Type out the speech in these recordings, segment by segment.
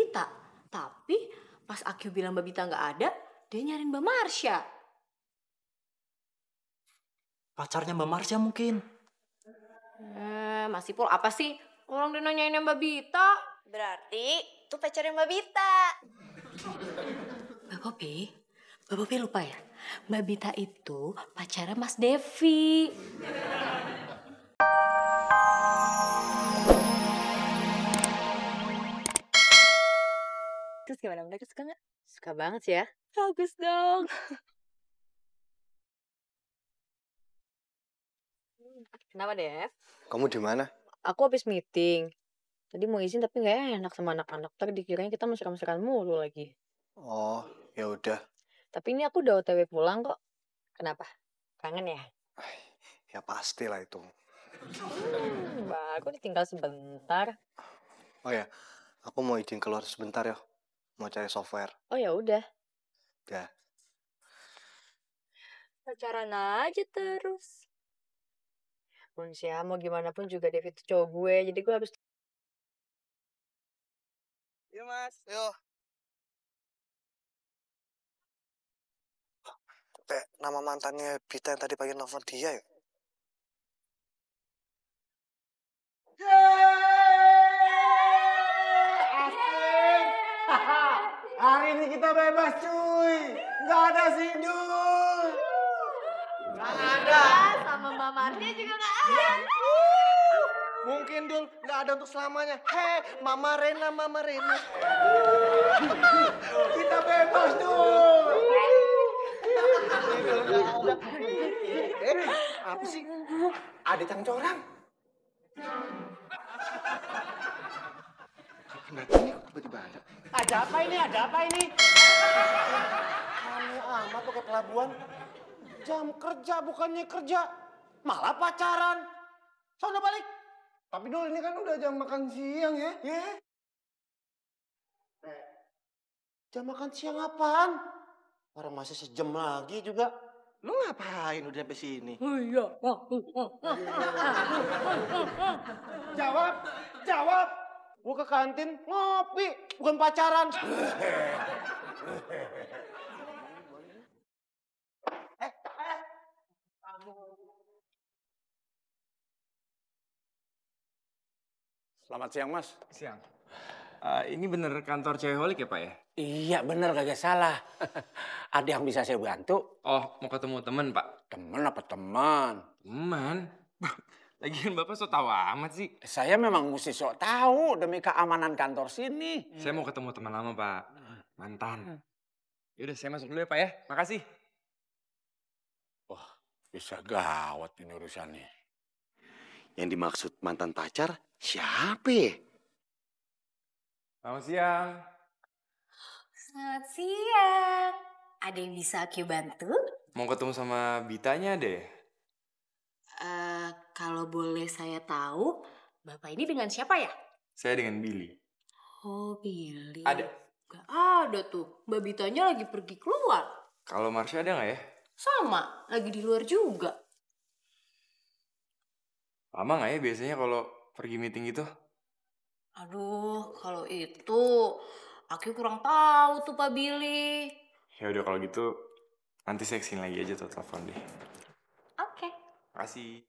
Bita. Tapi pas Akyu bilang Mbak Bita nggak ada, dia nyariin Mbak Marsha. Pacarnya Mbak Marsha mungkin. Mas Ipul apa sih? Orang dia nanyain Mbak Bita. Berarti itu pacarnya Mbak Bita. Mbak Popi lupa ya? Mbak Bita itu pacarnya Mas Devi. Terus gimana? Mereka suka nggak? Suka banget sih ya. Bagus dong. Kenapa, Dev? Kamu di mana? Aku habis meeting. Tadi mau izin tapi nggak enak sama anak-anak. Ntar dikiranya kita mesra-mesraan mulu lagi. Oh, ya udah. Tapi ini aku udah OTW pulang kok. Kenapa? Kangen ya? Ya pastilah itu. Mbak, aku ditinggal sebentar. Oh ya, aku mau izin keluar sebentar ya. Mau cari software. Oh ya udah. Ya. Pacaran aja terus. Munsya, mau gimana pun juga Dev itu cowok gue. Jadi gue harus... Yuk mas. Yuk. Nama mantannya Bita yang tadi pagi nelfon dia ya? Asik! Hari ini kita bebas cuy. Nggak ada Sidul. Nggak ada. Sama Mbak Marsha juga nggak ada. Mungkin Dul nggak ada untuk selamanya. Hei, Mama Rena. Kita bebas Dul. Apa sih? Ada cangcorang. Kenapa nih kok tiba-tiba ada? Ada apa ini? Aneh amat tuh ke pelabuhan. Jam kerja bukannya kerja. Malah pacaran. Sono balik. Tapi dulu ini kan udah jam makan siang ya. Jam makan siang apaan? Orang masih sejam lagi juga. Lu ngapain udah sampai sini? Iya. Jawab. Gua ke kantin ngopi, bukan pacaran. Selamat siang, Mas. Siang. Ini bener kantor Cewek ya, Pak ya? Iya, bener kagak salah. Ada yang bisa saya bantu? Oh, mau ketemu temen, Pak? Temen apa teman? Teman? Lagian Bapak so tahu amat sih. Saya memang mesti sok tahu demi keamanan kantor sini. Saya mau ketemu teman lama, Pak. Mantan. Yaudah, saya masuk dulu ya, Pak ya. Makasih. Wah, bisa gawat ini urusannya. Yang dimaksud mantan pacar siapa ya? Selamat siang. Selamat siang. Ada yang bisa Akyu bantu? Mau ketemu sama Bitanya deh. Kalau boleh saya tahu, Bapak ini dengan siapa ya? Saya dengan Billy. Oh, Billy. Ada. Gak ada tuh. Mbak Bitanya lagi pergi keluar. Kalau Marsha ada nggak ya? Sama, lagi di luar juga. Lama nggak ya biasanya kalau pergi meeting gitu? Aduh, kalau itu aku kurang tahu tuh Pak Billy. Ya udah kalau gitu nanti saya kesini lagi aja tuh telepon deh. Oke. Makasih.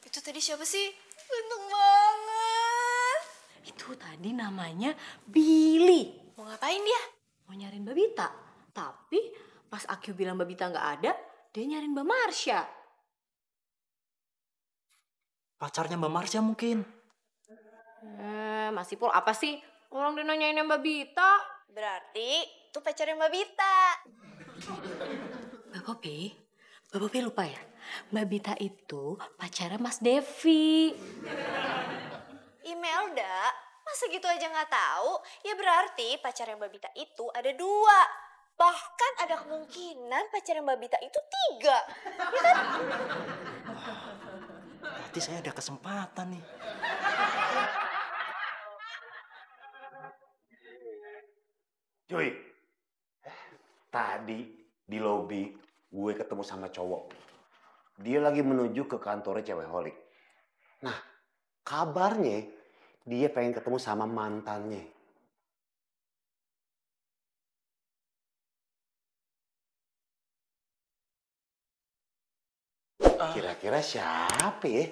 Itu tadi siapa sih? Ganteng banget. Itu tadi namanya Billy. Mau ngapain dia? Mau nyariin Mbak Bita. Tapi pas Akyu bilang Mbak Bita nggak ada, dia nyariin Mbak Marsha. Pacarnya Mbak Marsha mungkin. Mas Ipul apa sih? Orang dia nanyain Mbak Bita. Berarti itu pacarnya Mbak Bita. Mbak Popi lupa ya? Mbak Bita itu pacarnya Mas Devi. Imelda, masa gitu aja nggak tahu? Ya berarti pacarnya Mbak Bita itu ada 2. Bahkan ada kemungkinan pacarnya Mbak Bita itu 3. Ya kan? Berarti saya ada kesempatan nih. Cuy, tadi di lobi gue ketemu sama cowok. Dia lagi menuju ke kantornya cewek holik. Nah, kabarnya dia pengen ketemu sama mantannya. Kira-kira siapa ya?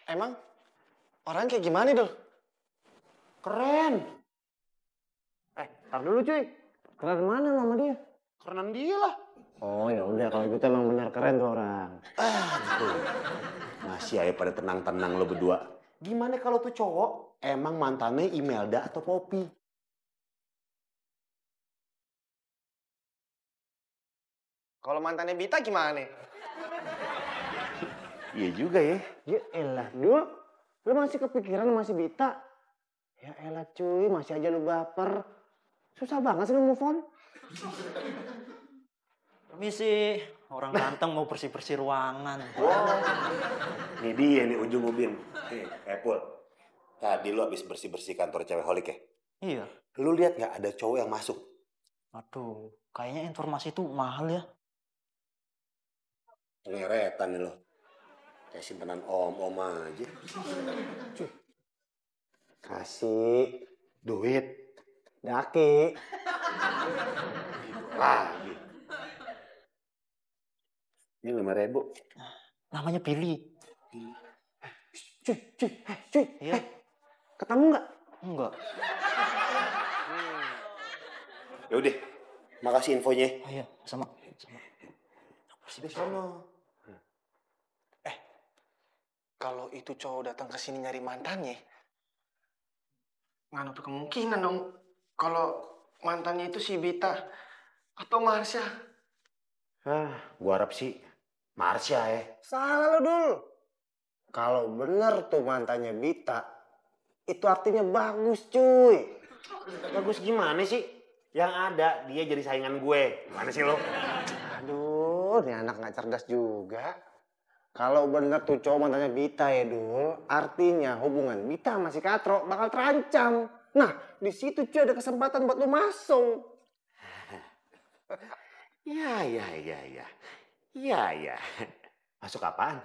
Emang orang kayak gimana, Dul? Keren. Tar dulu cuy. Keren mana sama dia? Kerenan dia lah. Oh ya udah kalau gitu emang benar keren tuh orang. Tuh. Masih aja pada tenang-tenang lo berdua. Gimana kalau tuh cowok emang mantannya Imelda atau Poppy? Kalau mantannya Bita gimana nih? Iya juga ya. Ya elah, Dul. Lu masih kepikiran masih Bita? Ya elah cuy, masih aja lu baper. Susah banget sih lu move on. Permisi, orang ganteng mau bersih-bersih ruangan. Ini dia nih ujung ubin. Pul. Tadi lu habis bersih-bersih kantor cewek holik ya? Iya. Lu lihat nggak ada cowok yang masuk? Aduh, kayaknya informasi itu mahal ya. Ngeretan nih lo. Kayak simpanan om-om aja. Kasih duit. Daki. Lagi. Ini 5.000. Namanya Billy. Cuy. Iya. Ketemu nggak? Enggak. Ya udah, makasih infonya. Oh iya, sama. Di sono. Kalau itu cowok datang ke sini nyari mantannya, nggak nutup kemungkinan dong kalau mantannya itu si Bita atau Marsha. Gua harap sih Marsha ya. Salah lo Dul. Kalau bener tuh mantannya Bita, itu artinya bagus cuy. Bagus gimana sih? Yang ada dia jadi saingan gue. Gimana sih lo? Aduh, ini anak nggak cerdas juga. Kalau bener tuh cowok mantannya Bita ya Dul, artinya hubungan Bita masih Katro bakal terancam. Nah, di situ cuy ada kesempatan buat lu masuk. Iya. Masuk apaan?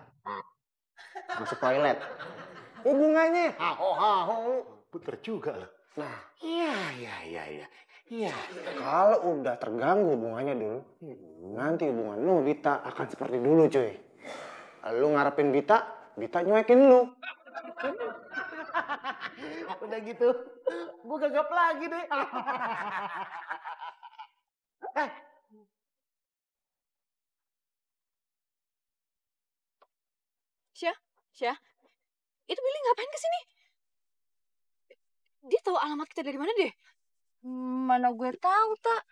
Masuk toilet. Hubungannya haho. Bener juga loh. Nah, Iya. kalau udah terganggu hubungannya Dul, nanti hubungan lu Bita akan seperti dulu cuy. Lu ngarepin Bita nyuekin lu. Udah gitu, gue gagap lagi deh. Syah, itu Billy ngapain kesini? Dia tahu alamat kita dari mana deh? Mana gue tahu tak.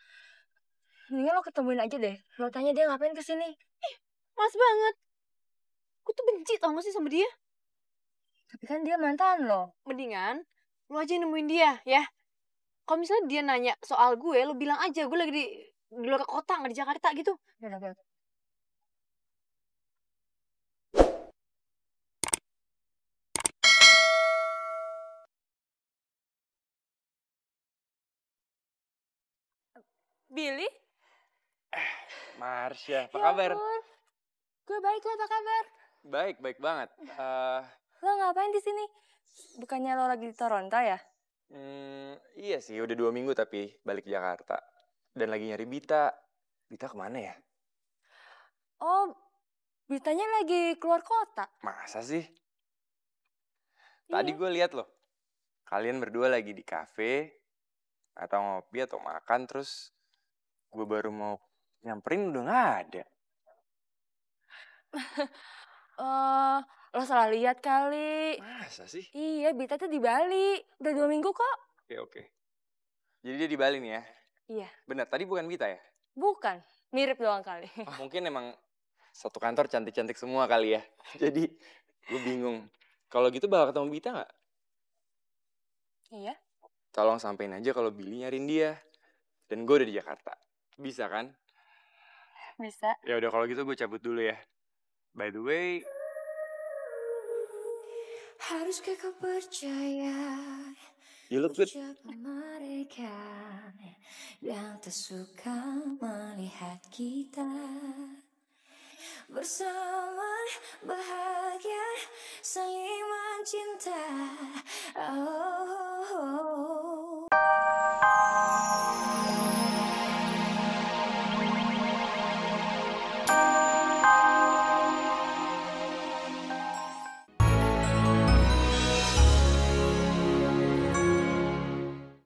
Mendingan lo ketemuin aja deh. Lo tanya dia ngapain kesini. Mas banget. Gue tuh benci tau gak sih sama dia? Tapi kan dia mantan lo. Mendingan lo aja yang nemuin dia ya. Kalau misalnya dia nanya soal gue, lo bilang aja gue lagi di luar kota, nggak di Jakarta gitu. Yaudah. Billy? Marsha, apa Ya kabar? ampun. Gue baik, lo apa kabar? Baik banget. Lo ngapain di sini? Bukannya lo lagi di Toronto ya? Iya sih, udah 2 minggu tapi balik ke Jakarta. Dan lagi nyari Bita. Bita kemana ya? Oh, Bitanya lagi keluar kota. Masa sih? Tadi Iya. gue lihat loh. Kalian berdua lagi di kafe. Atau ngopi atau makan. Terus gue baru mau nyamperin udah gak ada. Lo salah lihat kali. Masa sih? Iya, Bita tuh di Bali. Udah 2 minggu kok. Oke. Jadi dia di Bali nih ya? Iya. Benar, tadi bukan Bita ya? Bukan. Mirip doang kali. Mungkin emang satu kantor cantik-cantik semua kali ya. Jadi gue bingung. Kalau gitu bakal ketemu Bita gak? Iya. Tolong sampein aja kalau Billy nyariin dia. Dan gue udah di Jakarta. Bisa kan? Bisa. Ya udah kalau gitu gue cabut dulu ya. By the way, Haruskah kau percaya You look good. Siapa mereka yang tak suka melihat kita bersama bahagia saling mencinta. Oh,